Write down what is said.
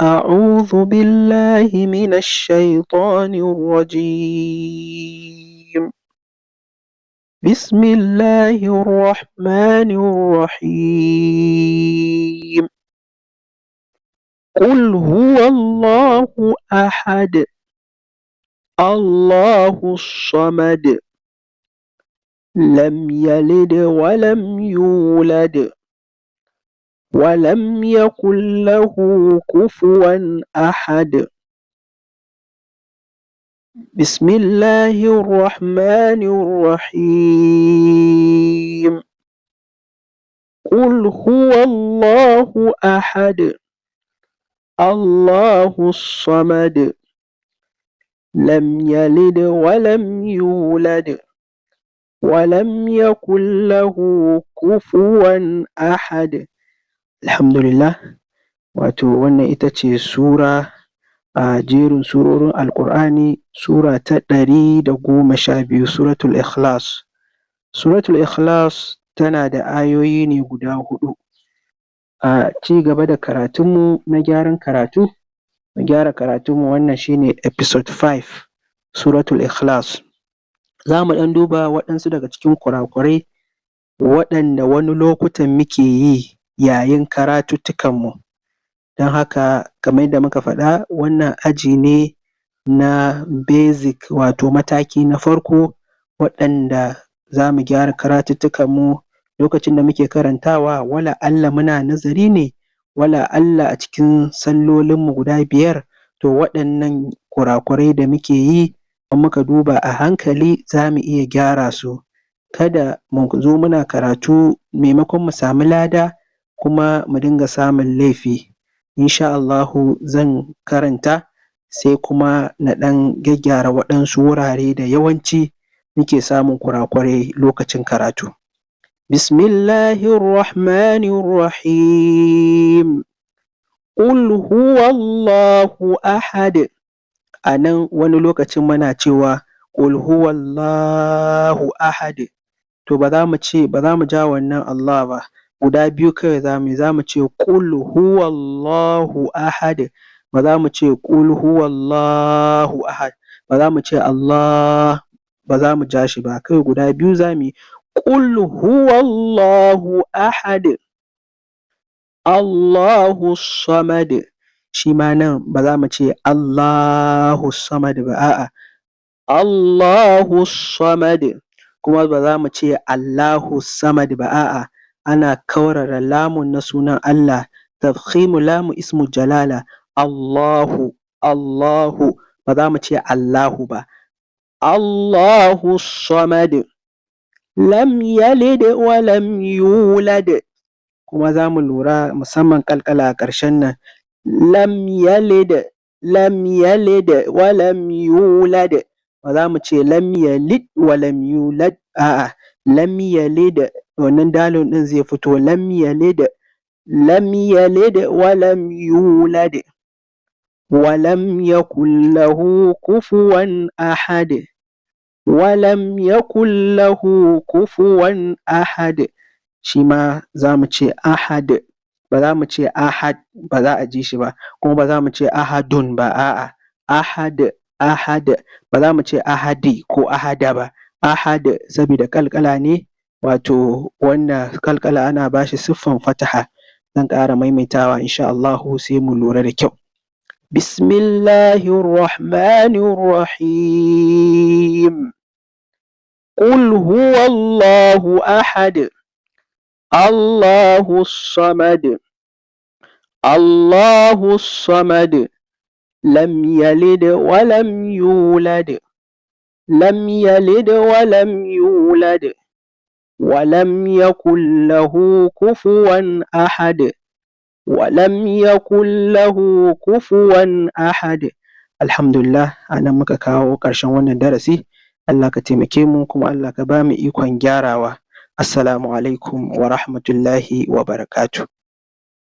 أعوذ بالله من الشيطان الرجيم. بسم الله الرحمن الرحيم. قل هو الله أحد، الله الصمد، لم يلد ولم يولد، ولم يكن له كفوا أحد. بسم الله الرحمن الرحيم. قل هو الله أحد، الله الصمد، لم يلد ولم يولد، ولم يكن له كفوا أحد. الحمد لله. Wato wannan ita ce sura a jerin surorin Alƙur'ani, sura ta 112, Suratul Ikhlas. Suratul Ikhlas tana da ayoyi ne guda huɗu. A ci gaba da karatunmu na gyaran karatu, mu gyara karatunmu, wannan shine episode 5, Suratul Ikhlas. Za mu ɗan duba waɗansu daga cikin kurakurai waɗanda wani lokutan muke yi yayin karatuttukanmu. Don haka, kamar yadda muka faɗa, wannan aji ne na basic, wato mataki na farko, waɗanda za mu gyara karatuttukanmu lokacin da muke karantawa. Wala Allah muna nazari ne, wala Allah a cikin sallolinmu guda 5. To, waɗannan kurakurai da muke yi, in muka duba a hankali za mu iya gyara su. Kada mu zo muna karatu, maimakon mu samu lada kuma mu dinga samun laifi. Insha Allahu zan karanta, sai kuma na ɗan gyaggyara waɗansu wurare da yawanci muke samun kurakurai lokacin karatu. Bismillahir Rahmanir Rahim. Qul huwallahu ahad. A nan wani lokacin muna cewa "Qul huwallahu ahad". To, ba za mu ce, ba za mu ja wannan Allah ba, guda biyu kawai za mu yi. Za mu ce "Qul huwallahu ahad". Ba za mu ce "Qul huwallahu ahad", ba za mu ce Allah, ba za mu ja shi ba, kawai guda biyu za mu yi: "Qul huwallahu ahad". Allahu samad. Shi ma nan ba za mu ce "Allahu samad" ba, a'a, Allahu samad. Kuma ba za mu ce "Allahu samad" ba, a'a, ana kaurara lamun na sunan Allah, tafkhimu lamu ismu jalala, Allahu, Allahu. Ba za mu ce "Allahu" ba. Allahu samad. Lam yalid wa lam yulad. Kuma za mu lura musamman ƙalƙala a ƙarshen nan: lam yalid, lam yalid wa lam yulad. Ba za mu ce "lam yalid wa lam yulad", a'a, lam yalid, wannan dalun ɗin zai fito: lam yalid, lam yalid wa lam yulad. Wa lam yakul lahu kufuwan ahad. Wa lam yakul lahu kufuwan ahad. Shi ma za mu ce ahad, ba za mu ce ahad ba, za a ji shi ba. Kuma ba za mu ce ahadun ba, a'a, ahad, ahad. Ba za mu ce ahadi ko ahada ba, ahad, saboda ƙalƙala ne, wato wanda ƙalƙala ana ba shi siffan fataha. Zan ƙara maimaitawa insha Allahu, sai mu lura da kyau. Bismillahir Rahmanir Rahim. Qul huwallahu ahad, Allahu samad, Allahu samad, lam yalid wa lam yulad, lam yalid wa lam yulad, wa lam yakul lahu kufuwan ahad. Wa lam yakul lahu kufuwan ahad. Alhamdulillah, a nan muka kawo ƙarshen wannan darasi. Allah ka taimake mu, kuma Allah ka ba mu ikon gyarawa. Assalamu alaikum wa rahmatullahi wa barakatuh.